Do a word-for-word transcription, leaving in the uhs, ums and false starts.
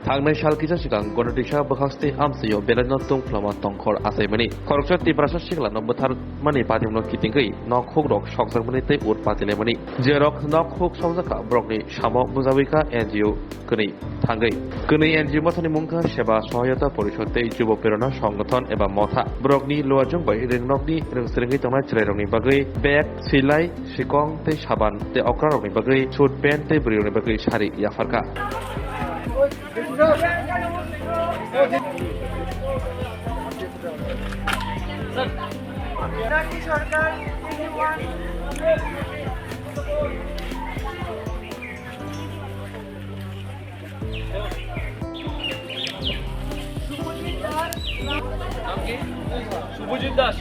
Thangnai sal kisa swkang Gonotisa bwkhakstwi amchaio belaino tungphwlama tongkhor achaimani. Khoroksa Tiprasa siklano butharmani patimno kitingwi nok hukrok sokjakmani tei ur patilaimani. Jerok nok huk sokjakha borokni samo bujawi kha N G O kwnwi thangwi. Kwnwi N G O mothani mung kha Seba Sohayata Porishod tei Jubo Prerona Songothon eba Motha. Borokni luajwng bai ringnokni rwngsrwngwi tongnai chwrairokni bagwi bag, silai, sikong tei saban tei okrarokni bagwi suit pant tei bwrwirokni bagwi sari yapharkha. Subhajit দাস।